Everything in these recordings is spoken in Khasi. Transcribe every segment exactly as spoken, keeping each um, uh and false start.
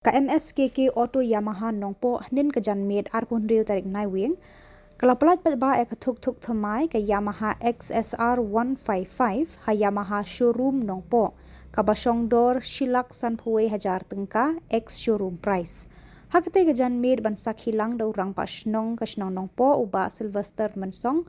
Ka M S K K Auto Yamaha Nongpoh, hynnin ka janmiet arphew hynriew tarik Naiwieng, ka la pyllait paidbah ïa ka thuk thuk thymmai ka Yamaha X S R one five five ha Yamaha Showroom Nongpoh, kaba shong dor shi lak sanphew wei hajar tyngka, ex showroom price. Ha katei ka janmiet ban sakhi lang da u Rangbah Shnong ka shnong Nongpoh, u Bah Sylvester Mynsong,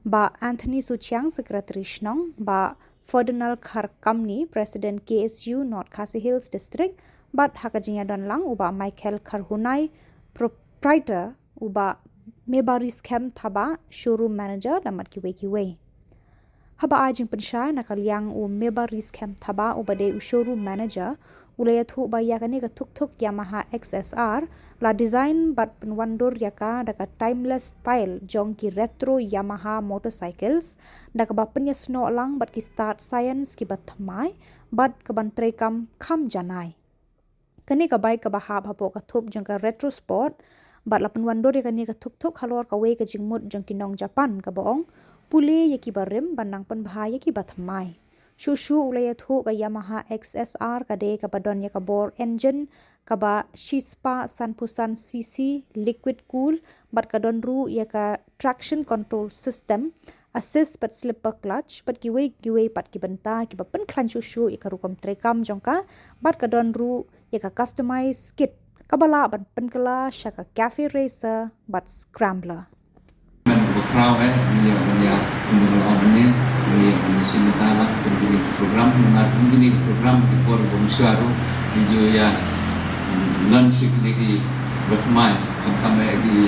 Bah Anthony Suchiang, Secretary Shnong, Bah Ferdinand Kharkamni, President K S U North Khasi Hills District, bad ha ka jingïadon lang u Bah Michael Kharhunai, Proprietor, u Bah Mebariskem Thabah, Showroom Manager, lem bad kiwei kiwei. Haba ai jingpynshai na ka liang u Mebariskem Thabah, uba dei u Showroom Manager, u la ïathuh ba ïa kane ka thuk thuk Yamaha X S R la design bad pynwandur ïa ka da ka timeless style jong ki retro Yamaha motorcycles, da kaba pynïasnoh lang bad ki stad science kiba thymmai bad kaban treikam kham janai. Kane ka bike kaba hap hapoh ka thup jong ka retro sport, bad la pynwandur ïa kane ka thuk thuk halor kawei ka jingmut jong ki nong Japan kaba ong, pule ïa kiba rim ban nang pynbha ïa kiba thymmai. Shuh shuh u la ïathuh ka Yamaha X S R ka dei kaba don ïa ka bor engine kaba shispah sanphew san C C liquid cool, bad ka don ruh ïa ka traction control system, assist bad slipper clutch, bad kiwei kiwei pat ki bynta kiba pynkhlaiñ shuh shuh ïa ka rukom treikam jong ka, bad ka don ruh ïa ka customized kit kaba lah ban pynkylla sha ka cafe racer bad scrambler. Ba khraw eh, ngi ïa ban ïa kumno la ong ne, ngi ïa ban ïa shim bynta bad kum kine ki program, namar kum kine ki program ki por ba mynshuwa ruh ngi ju ïa, mm, launch ïa kine ki ba thymmai, khamtam eh ki,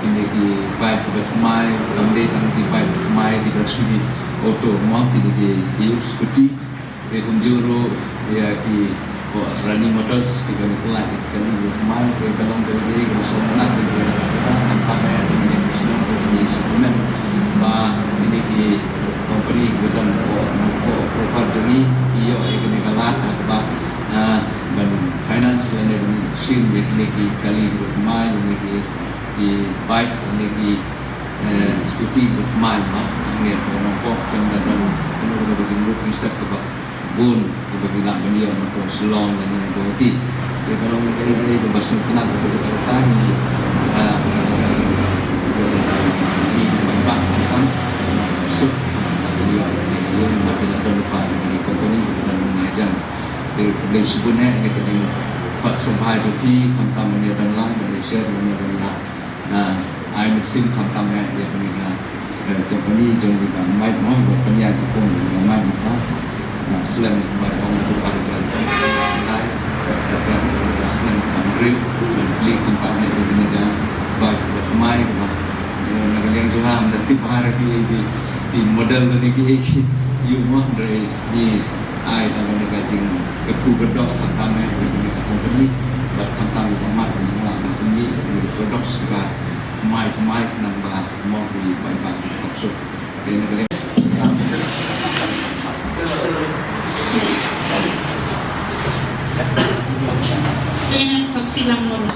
kine ki bike ba thymmai, kam dei tang ki bike ba thymmai, ki ba thymmai auto mo, kine ki, ki scooty. Te kumjuh ruh ïa ki, oh, Rani Motors, kiba ngi pynlait ïa ki kali ba thymmai, te ka long kaba dei kaba sngewtynnat ïa ki, khamtam eh ïa ki shnong, ïa ki shnong, ïa ki shnong ba kine ki company kiba don, oh, oh, proper jong ngi, ki ïoh ïa kane ka lad ha kaba, ah, ban finance lane ban shim ïa kine ki kali ba thymmai, ïa kine ki, ki bike, ïa kine ki, eh, scooty ba thymmai, ma, hangne hapoh Nongpoh, khlem da don kano kano ka jingmut jingset kaba bun, kaba ngi lah ban ïoh na pdeng Shillong lane na Guwahati. Te ka long kaei kaei kaba sngewtynnat, kaba ka long ka ngi, ah, ngi ban bak kan suk, ah, ban ïoh, ngi ban ïoh, ngi ban don lypa na ki company, ngi ban don ngi jan. Te khublei shibun eh ïa ka jingkhot sngewbha jong phi, khamtam ban ïa don lang, ban ïa share, ban ïa don lang. Ah, ai mynsiem khamtam eh ïa kane ka, eh, company jong ngi ba Mike mo, ba pynïaid hukum ba Mike mo. Ah, slem ba ong ba ka jalan kan lai, slem ba rip, ba klik khamtam eh ïa kane ka ba, ba thymmai ba. Eh, na ka liang jong nga ym da tip bha ki, ki, ki model ne ki, ki ïoh mo, hynrei ngi ai tang kane ka jingkyrkhu kyrdoh khamtam eh ïa kane ka company, bad khamtam ïa ka mat ïa ka company, ïa ka products ba thymmai thymmai khnang ba mo ki paidbah ki thok suk. Te na ka liang. Te na ka liang.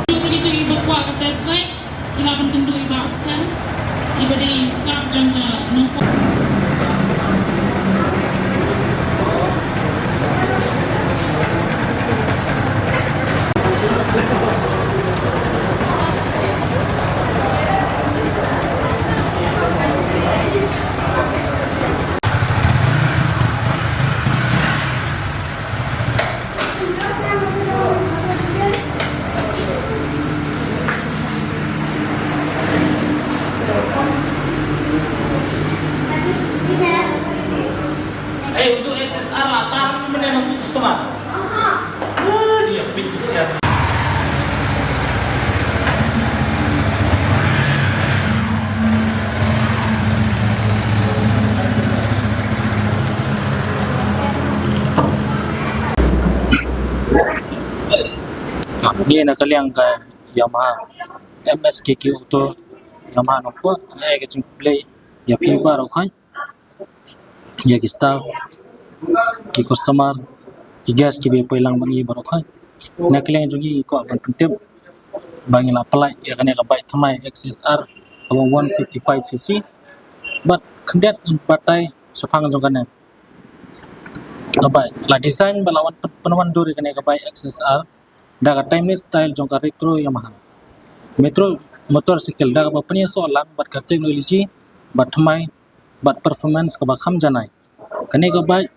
Ito, ito, iba kwah ka test ride, ki lah ban kynduh i Bah Stan, iba dei staff jong ka Nongpoh. Eh, untuk X S R lah, tahan mana nak untuk customer. Ah, dia pintu siap. Ngi na ka liang ka Yamaha M S K K Auto Yamaha Nongpoh, nga ai ka jingkhublei ïa phi baroh khoit, ïa ki staff, ki customer, ki guest kiba poi lang bad ngi baroh khoit. Na ka liang jong ngi kwah ban pyntip ba ngi la pynlait ïa kane ka bike thymmai X S R kaba one fifty-five C C. Bad khyndiat ngan batai shaphang jong kane ka bike. La design bad la wan pyn-, pynwandur ïa kane ka bike X S R da ka timeless style jong ka retro Yamaha. Metro motorcycle da kaba pynïasoh lang bad ka technology ba thymmai bad performance kaba kham janai. Kane ka bike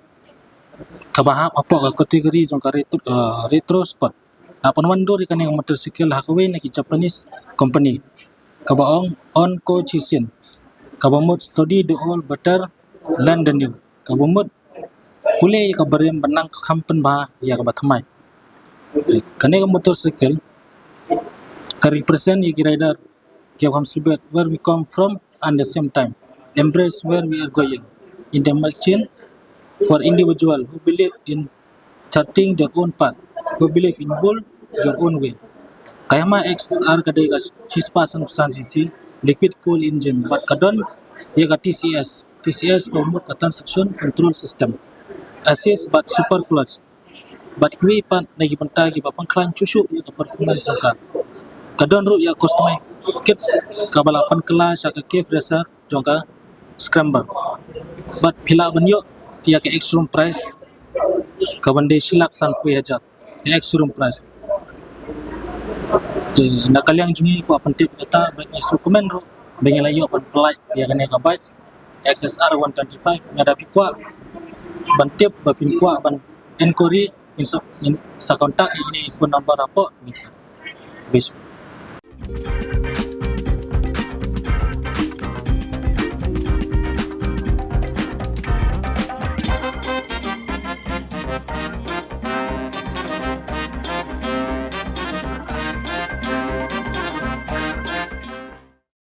kaba hap hapoh ka category jong ka retro, eh, retro sport. La pynwandur ïa kane ka motorcycle ha kawei na ki Japanese company kaba ong Onko Chishin, kaba mut study the old better learn the new, kaba mut pule ïa ka barim bad nang kham pynbha ïa kaba thymmai. Kane ka motorcycle ka represent ïa ki rider kiba kham sngewbha where we come from and the same time embrace where we are going in the machine for individual who believe in charting their own path, who believe in build your own way. Ka Yamaha X S R ka dei ka shispah sanphew san C C liquid cooled engine bad ka don ïa ka T C S. T C S ka mut ka transmission control system, assist bad super clutch. Bad kiwei pat na ki bynta kiba pynkhlaiñ shuh shuh ïa ka performance jong ka. Ka don ruh ïa ka customized kits kaba la pynkylla sha ka cab racer jong ka scrambler. Bad phi lah ban ïoh ïa ka ex showroom price kaban dei shi lak sanphew hajar, ka ex showroom price. Te na ka liang jong ngi kwah pyntip kata ba ngi shu comment ruh ba ngi la ïoh ban pynlait ïa kane ka bike X S R one twenty-five. Lada phi kwah ban tip, ba phin kwah ban inquiry, ngin sa, ngin sa contact ïa ine i phone number hapoh. Ngin sa. Bye.